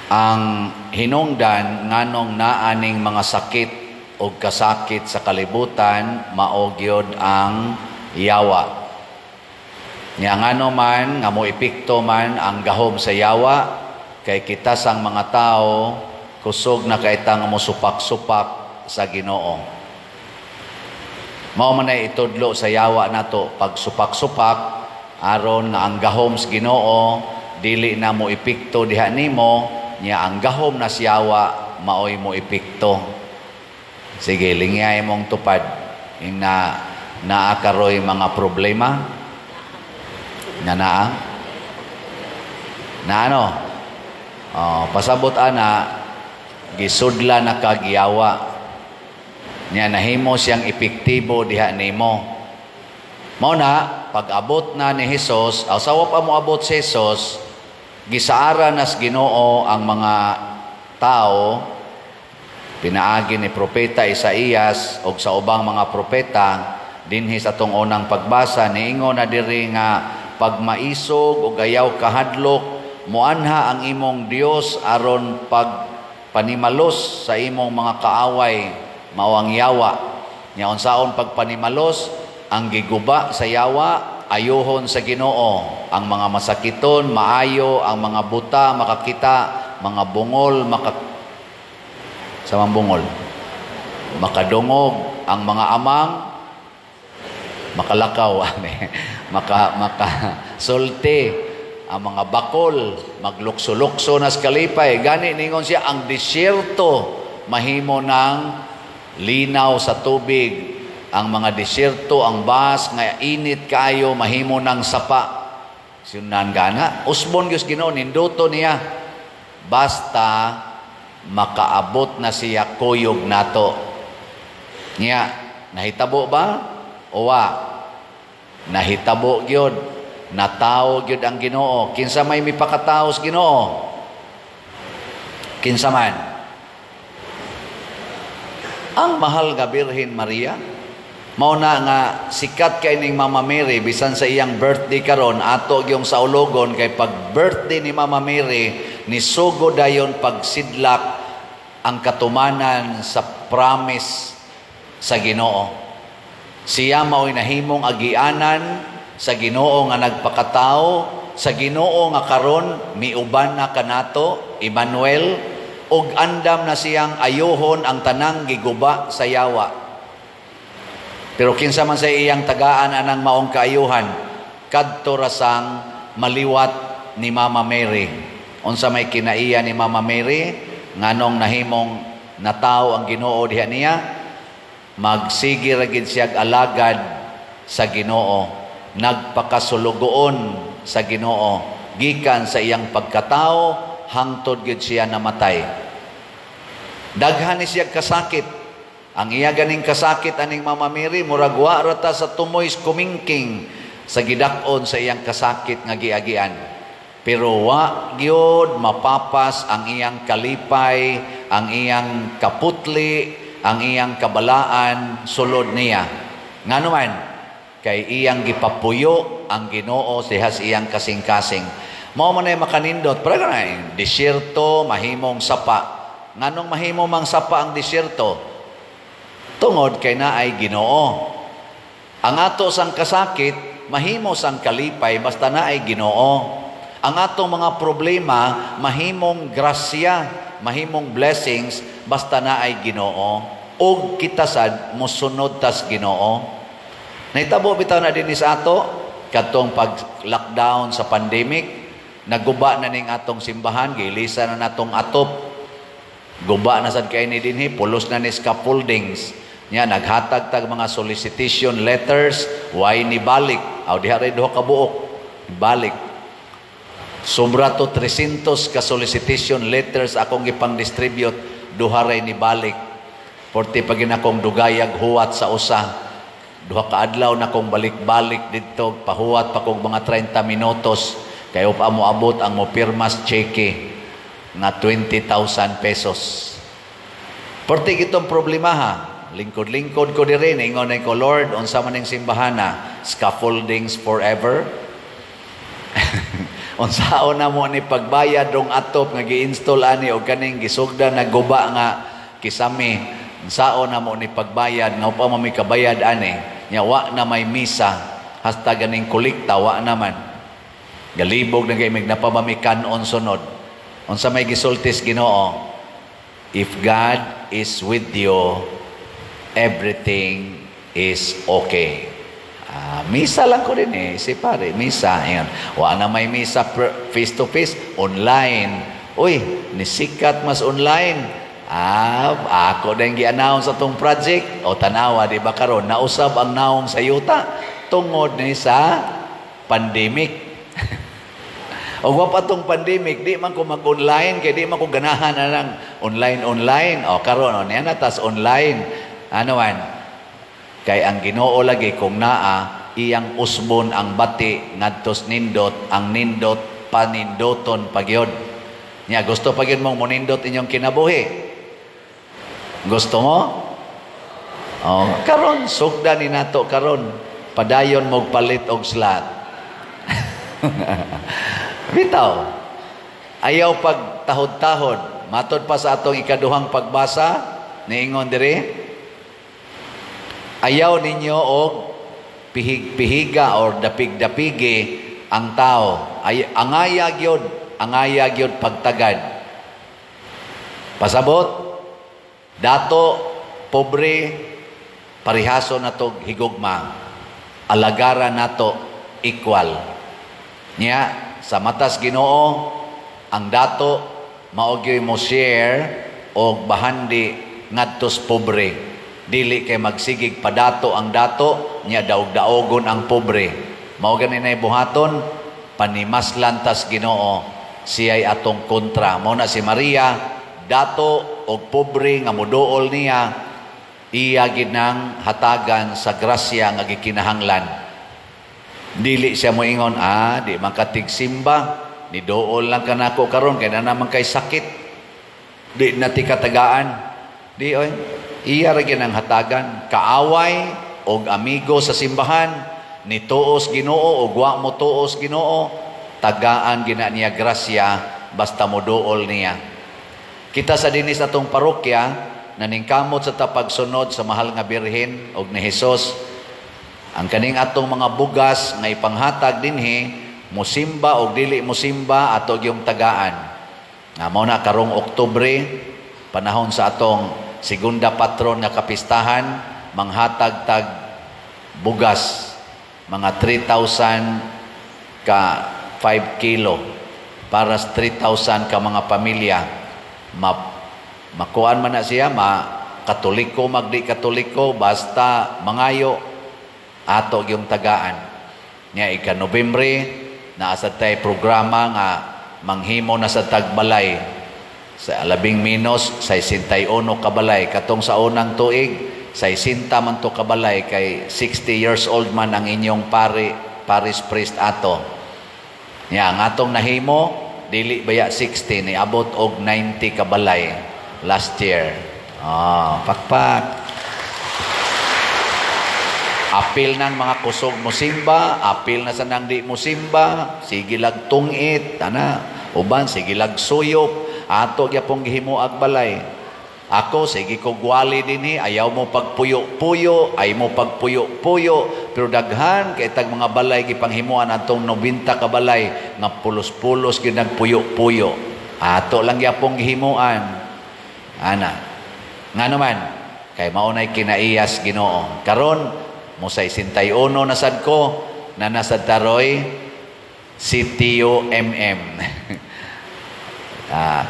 Ang hinungdan nganong naa ning mga sakit o kasakit sa kalibutan, mao gyud ang yawa. Nya ngano man nga moepekto man ang gahom sa yawa, kay kita sang mga tao kusog na kay ta nga mosupak-supak sa Ginoo. Mao man ay itudlo sa yawa nato pagsupak-supak aron nga ang gahom sa Ginoo dili na mo epekto diha nimo, nya ang gahom na sa yawa maoy mo epekto. Sige, lingyay mong tupad ing na naa karoy mga problema na naa na ano, oh, pasabot ana, gisudla na kag yawa niya, nahimo siyang epektibo diha nimo. Mao na pag-abot na ni Hesus, aw sawa pa mo abot si Hesus, gisaara nas Ginoo ang mga tao pinaagi ni Propeta Isaías og sa ubang mga propeta. Dinhi sa atong unang pagbasa, niingon na diri nga pagmaisog og ayaw kahadlok, muanha ang imong Dios aron pag panimalos sa imong mga kaaway, mao ang yawa. Nya unsaon pagpanimalos? Ang giguba sa yawa, ayuhon sa Ginoo. Ang mga masakiton maayo, ang mga buta makakita, mga bungol maka sa mga bungol makadungog, ang mga amang makalakaw, maka maka sulti, ang mga bakol maglukso-lukso nas kalipay. Gani ningon siya, ang disyerto mahimo ng linaw sa tubig, ang mga disyerto, ang bas nga init kaayo, mahimo ng sapa. Sinunan gana usbon gyud Ginoo, ninduto niya basta makaabot na siya kuyog nato. Nya nahitabo ba o wa? Nahitabo gyud, natawo gyud ang Ginoo. Kinsa may mipakatawo sa Ginoo? Kinsa man? Ang mahal nga Birhen Maria. Mao na nga sikat kay ning Mama Mary. Bisan sa iyang birthday karon, ato gyung saulogon, kay pag birthday ni Mama Mary, nisugo dayon pagsidlak ang katumanan sa promise sa Ginoo. Siya mao'y nahimong agianan sa Ginoo nga nagpakatao, sa Ginoo nga karon miuban na kanato, Emmanuel, ug andam na siyang ayuhon ang tanang giguba sa yawa. Pero kinsa man sa iyang tagaan anang maong kaayuhan? Kadto rasang maliwat ni Mama Mary. Unsa may kinaiya ni Mama Mary nganong nahimong natawo ang Ginoo diha niya? Magsige ra gid siyag alagad sa Ginoo, nagpakasulugoon sa Ginoo gikan sa iyang pagkatao hangtod gid siya namatay. Daghan ni siya kasakit. Ang iya ganing kasakit aning Mama Mary, murag wa ra ta sa tumoy kumingking sa gidak-on sa iyang kasakit nga giagian. Pero wa gyud mapapas ang iyang kalipay, ang iyang kaputli, ang iyang kabalaan sulod niya. Ngano man? Kay iyang gipapuyo ang Ginoo diha sa iyang kasing-kasing. Mao man ay makanindot, pero na disyerto mahimong sapa. Nganong mahimo mang sapa ang disyerto? Tungod kay naay Ginoo. Ang ato sang kasakit mahimo sang kalipay basta naay Ginoo. Ang atong mga problema mahimong grasya, mahimong blessings basta naay Ginoo. Og kita sad mosunod tas Ginoo. Nahitabo bitaw na dinhi sa ato kadtong pag-lockdown sa pandemic, naguba na ning atong simbahan, giilisa na natong atop. Guba na sad kay ni dinhi, pulos na ni scaffoldings. Nya naghatag tag mga solicitation letters, why ni balik? Aw diha ray duha ka buok, balik. Sobra to 300 ka solicitation letters akong gipang-distribute, duha ray ni balik. Porte pag akong dugayag huwat sa usa. Duha ka adlaw na kong balik-balik didto, pahuwat pa kog mga 30 minutos kay pa mo abot ang mo pirmas cheque nga 20,000 pesos. Porte gitong problema ha. Lingkod-lingkod ko diri, ningon ko, "Lord, unsa man ning simbahana, scaffoldings forever?" Unsaon na mo ni pagbayad rong atop nga gi-install ani og kaning gisugdan na guba nga kisame? Unsaon na mo ni pagbayad nga pa mi kabayad ani? Nya wa na may misa hasta ganing kolekta wa naman. Galibog na kay mig napa ba mi kanon sunod. Unsa may gisultis Ginoo? If God is with you, everything is okay. Misa lang ko din eh, si pare, misa. Ayan. Wa na may misa face to face, online. Uy, nisikat mas online. Ako din gi-announce atong project. O tanawa, di ba karon nausab ang naong sa yuta tungod ni sa pandemic. O wa pa tong pandemic, di man ko mag-online kay di man ko ganahan na lang online online. O karon o niya na tas online. Ano man? Kay ang Ginoo lagi kung naa iyang usbon ang bati ngadtos nindot, ang nindot panindoton pagyod. Nya gusto pagyod mong monindot inyong kinabuhi. Gusto mo? O karon sugda ni nato karon padayon mog palit og slot. Bitaw. Ayaw pag tahod-tahod. Matod pa sa atong ikaduhang pagbasa, niingon diri, ayaw ninyo og pihig-pihiga or dapig-dapigi ang tao. Ay, angaya gyud pagtagad. Pasabot, dato, pobre, parihaso nato higugma. Alagara nato equal. Nya, sa matas Ginoo, ang dato mao gyud mo share og bahandi ngadtos pobre. Dili kay magsigig padato ang dato, nya daog-daogon ang pobre. Mao gani nay buhaton, panimaslan tas Ginoo, siya'y atong kontra. Mao na si Maria, dato og pobre nga moduol niya, iya gid nang hatagan sa grasya nga gikinahanglan. Dili siya moingon, di man katigsimba, ni dool lang kanako karon kay na naman kay sakit. Di na ti katagaan. Di oy, iya ra gyud ang hatagan. Kaaway og amigo sa simbahan, ni tuos Ginoo og wa mo tuos Ginoo, tagaan gina niya grasya basta moduol niya. Kita sa dinis atong parokya naningkamot sa tapagsunod sa mahal nga Birhen og ni Hesus. Ang kaning atong mga bugas nga ipanghatag dinhi, musimba og dili musimba ato gyung tagaan. Nga mao na karong Oktubre, panahon sa atong segunda patron nga kapistahan, manghatag tag bugas mga 3,000 ka 5 kilo para sa 3,000 ka mga pamilya. Makuan man na siya, ma Katoliko magdi Katoliko, basta mangayo ato gyung tagaan. Nya ika Nobyembre naa sa tay programa nga manghimo na sa tagbalay sa labing minus 61 kabalay. Katong sa unang tuig 60 man to kabalay kay 60 years old man ang inyong pare, parish priest ato. Nya ang atong nahimo dili baya 60, niabot og 90 kabalay last year. Pakpak. Apil nang mga kusog musimba, apil na sa nang di musimba, sige lag tungit, ana, uban sige lag suyop, ato gyapong gihimuag balay. Ako sige ko gwali dinhi, ayaw mo pagpuyo-puyo, ay mo pagpuyo-puyo, pero daghan kay tag mga balay gipanghimuan atong 90 ka balay nga pulos-pulos gyud nagpuyo-puyo. Ato lang gyapong gihimuan. Ana. Ngano man kay mao nay kinaiyas Ginoo. Karon mo 61 na sad ko na nasa taroy CTUMM.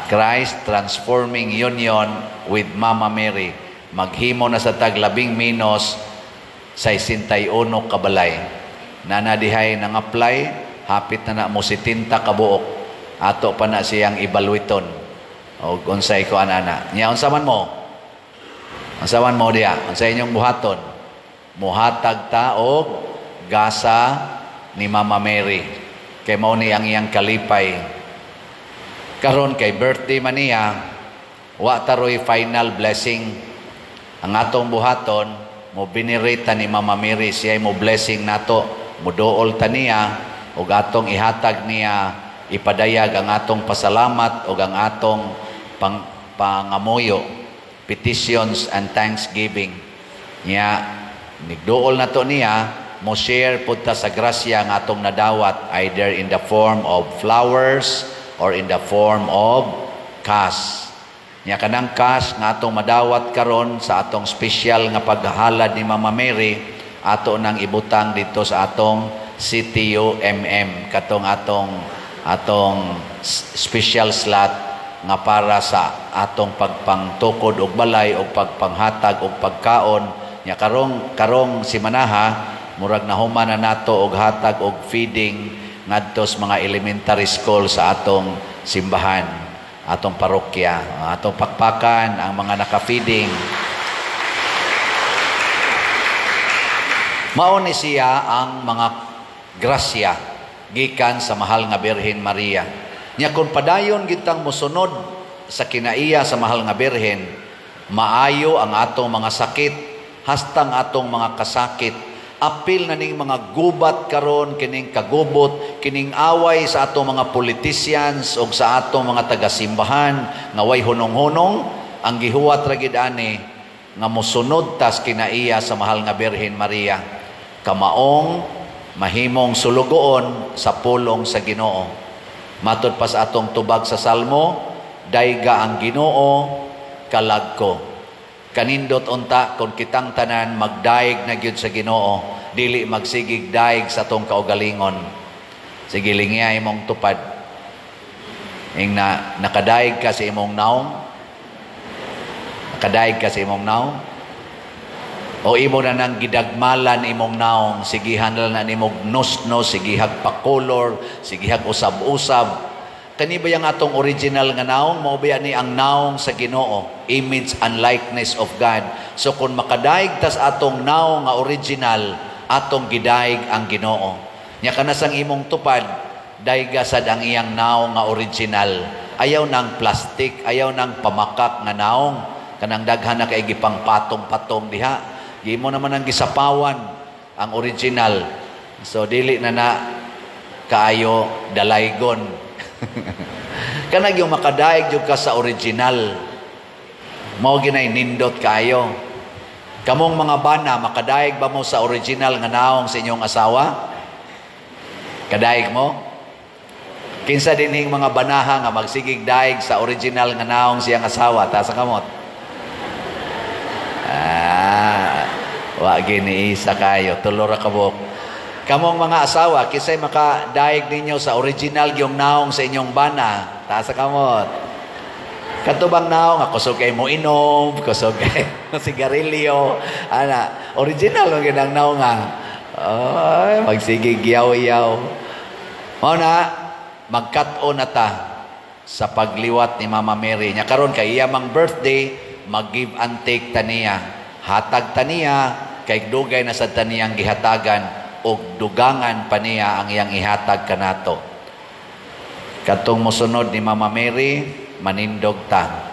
Christ Transforming Union with Mama Mary. Maghimo na sa tag labing minus 61 kabalay. Nana dihay nang apply, hapit na na mo 70 kabuok. Ato pa na siyang evaluaton. O unsay ko anana. Nya unsa man mo? Unsa man mo diya? Unsa inyong buhaton? Muhatag ta og gasa ni Mama Mary. Kay mao ni ang iyang kalipay. Karon kay birthday man niya, wa taroy final blessing. Ang atong buhaton, mo venerate ta ni Mama Mary, siya mo blessing nato, mo dool ta niya ug atong ihatag niya Ipadayag ang atong pasalamat o ang atong pangamuyo, petitions and thanksgiving. Nya nigduol na to niya, mo share pud ta sa grasya nga atong nadawat, either in the form of flowers or in the form of cash. Nya kanang cash nga atong madawat karon sa atong special nga paghalad ni Mama Mary, ato nang ibutang dito sa atong CTUMM, katong atong atong special slot nga para sa atong pagpangtukod og balay og pagpanghatag og pagkaon. Nya karong karong simanaha, murag nahuman na nato og hatag og feeding ngadto sa mga elementary school sa atong simbahan, atong parokya. Atong pakpakan ang mga naka-feeding. Mao ni siya ang mga grasya gikan sa mahal nga Birhen Maria. Nya kung padayon gitang mosunod sa kinaiya sa mahal nga Birhen, maayo ang atong mga sakit, hastang atong mga kasakit. Apil na ning mga gubat karon, kining kagubot, kining away sa atong mga politicians og sa atong mga tagasimbahan nga way hunong-hunong, ang gihuwat ra gid ani nga mosunod tas kinaiya sa mahal nga Birhen Maria. Kamaong mahimong sulugoon sa pulong sa Ginoo. Matod pa sa atong tubag sa Salmo, dayga ang Ginoo kalag ko. Kanindot unta kung kitang tanan magdaig na gyud sa Ginoo, dili magsigig daig sa atong kaugalingon. Sige, lingya imong tupad. Ing na nakadaig ka sa imong naong, nakadaig ka sa imong naong, o imo na nang gidagmalan imong naong, sigihan na nimog nos-nos, sigihag pa-color, sigihag usab-usab. Kani ba yung atong original nga naong? Mao ba ni ang naong sa Ginoo, image and likeness of God. So kung makadaig tas atong naong nga original, atong gidaig ang Ginoo. Nya kanasang imong tupad, daiga sad ang iyang naong nga original. Ayaw nang plastic, ayaw nang pamakak nga naong. Kanang daghan na kay gipang patong-patong diha. Gimo naman ang gisapawan ang original. So dili na na kaayo dalaygon. Kanag yung makadaig jud ka sa original, mao ginay nindot kaayo. Kamong mga bana, makadaig ba mo sa original nga naong sa inyong asawa? Kadaig mo? Kinsa dinhing mga banaha nga magsigig daig sa original nga naong siyang asawa? Taas ang kamot. Ah, wa gini isa kayo, tulo ra kabuk. Kamong mga asawa, kisay makadaig ninyo sa original yung naong sa inyong bana? Taas sa kamot. Katubang naong, kusog kay mo inom, kusog kay sigarilyo. Ana, original ang ginang naong nga. Ay, magsigig yaw-yaw. Mao na, magkat-o na ta sa pagliwat ni Mama Mary. Nya karon kay iya mang birthday, mag-give and take ta niya. Hatag ta niya, kay dugay na sad ta niyang gihatagan, og dugangan pa niya ang iyang ihatag kanato. Katong mosunod ni Mama Mary, manindog ta.